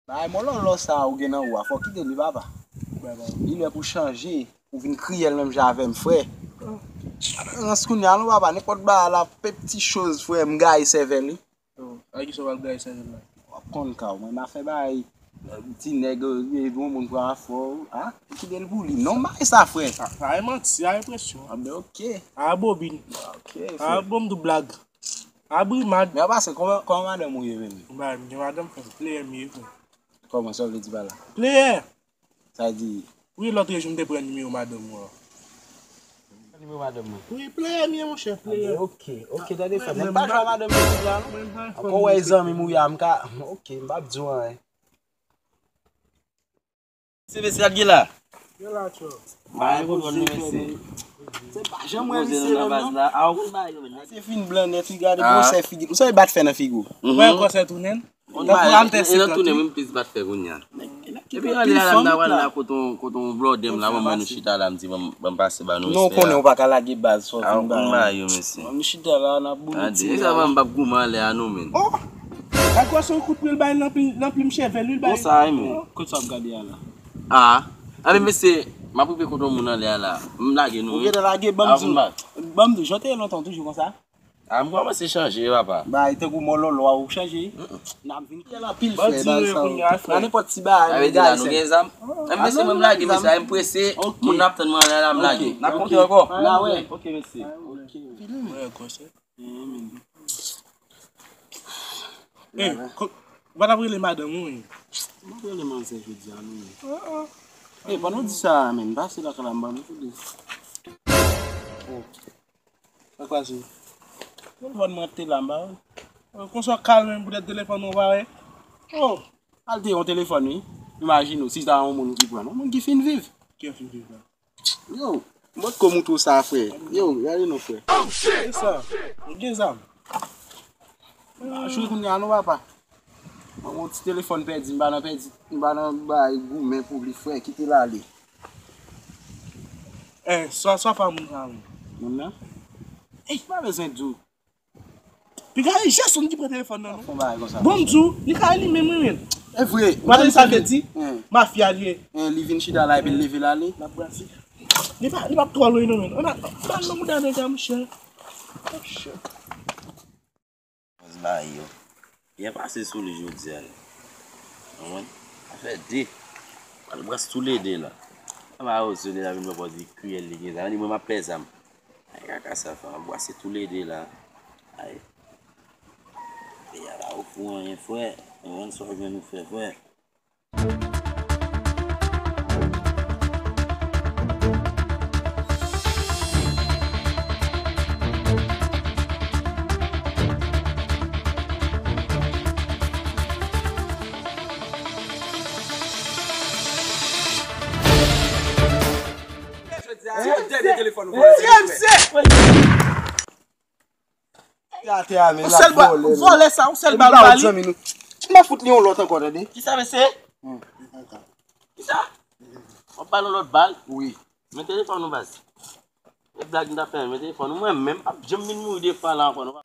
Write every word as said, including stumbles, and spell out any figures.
Bay mòlòlò sa ou gen nan ou a, fò w kite li, papa. Li lè pou chanje, pou vin kriyèl menm jan avè m, frè. Rans kounye a non, papa, nenpòt bagay la, pep ti choz, frè, m gaye sèvèl li. Yo, a ki sa w ap gaye sèvèl la? W ap konn ka w, mwen, m a fè bagay, ti nèg, e, yon moun pran afè w, a? Kite l pou li. Non, m bay sa, frè. Sa, sa e manti, sa e enpresyon. A, ben, ok. A, bobin. Ok, frè. A, bon, m di w blag. A, brimad. Men an pasan, kòman, kòman madanm ou ye menm? Ba, m gen madanm, frè, player m ye, frè. Kòman, sa w vle di pa la? Player! Sa di. Wi, lòt jou m te pran nimewo madanm ou an. Nimewo madanm mwen. Wi, player m ye, monchè, player. Ok, ok, tande, frè. Men m pa jwe a madanm mwen la, non. Ankò wè e zanmi m ou ye a, m ka, ok, m p ap di w anyen. Se mesye a t gen la. Gen la, tchò. Ba, e pou nou mesye. Se pa janm wè misye menm, non. A, ou konn ba yo, men. Se fin blan nèt, wi, gade gwosè figi. Ou sa e bat fè nan figi w. Mwen konsè tounen. Tankou al tèt senkant, wi. M plis bat fè kounye a. Epi anlè a la, m ta pral la kote yon, kote yon blòdè m la, mwen, mwen, nou chita la, m di, ban m, ban m pase ba nou. Non, ou konnen ou pa ka lage baz, fò vin ba yo, mesye. Mwen, nou chita la, n ap boule ti sa, m p ap goumen anlè a, non, men. Oh! Ak wè se yon kout pye l bay nan plim, nan plim cheve l, wi, l bay. Konsa, wi, men. Kot sa w ap gade a la? A. A, men, mesye, m ap rive kote yon moun anlè a la. M lage nou, wi. Ou gentan lage, ban m di w. Ban m di w, jan w te ye lontan, w toujou konsa? A, m kòmanse chanje, papa. Bay, tankou mòlòlò a, ou chanje. N ap vin fè l anpil, frè, nan sa. Nan nenpòt ti bagay, nou gen zam. Menm mesye, mwen m lage, mesye, m prese. Moun ap tann mwen la, la, m lage. N ap konte ankò. N a wè. Ok, mesye. Ok. Mwen konsè. Eh, ou pa t ap rele madanm ou, wi? M ap rele manzè jodi a, non. Eh, pandan w di sa, men, pase lakay la, m ba nou kout de. Oh. Sa k pase? Telefòn mwen te la, m pa wè. Oh, konsa w kalme m poutèt telefòn mwen pa wè. Oh, al te yon telefòn, wi. Imajine w, si ta yon moun ki pran, yon moun ki fin viv. Ki fin viv la? Yo, m potko moutre w sa, frè. Yo, gade non, frè. Ki sa? Ou gen zam? M pa jwe kounye a non, papa. Mwen, yon ti telefòn pèdi, m pa nan pèdi, m pa nan bay goumen pou li, frè, kite l ale. Eh, sa, sa pa moun sa, wi. Moun nan? Ey, pa bezwen di w. Piga e Jason ki pran telefòn nan, non. Fon bagay konsa. Bon, m di w, li ka li menm, wi, men. E vre. Ou tande sa l te di? Mafya li ye. Li vin chita la, epi l leve l ale. L ap brase. Li pa, li p ap twò lwen, non, men. Ann al, ann al nan mouda nèg la, monchè. Oh, shit. Baz bagay yo. Byen pase sou li jodi a la. Konprann? Sa fè de. Pral bras toulede la. Sa va yo sou li la vin pran pòz li kriyèl li gen zam. Li mwen m ap pè zam. Ay, kaka sa fè. M ap bwase toulede la. Ay. Peyi a pa ofri w anyen, frè. Konprann sa w jwenn ou fè, frè. T M C! T M C! Atè a, men, l ap vòlè, men. Vòlè sa, yon sèl bal ou ba li. M pa fout li yon lòt ankò, tande. Kisa, mesye? Kisa? W ap ba l yon lòt bal? Wi. Men telefòn ou, baz. E blag m t ap fè, men telefòn ou. Mwen menm, m p ap janm vin mouri de fwa la ankò, non.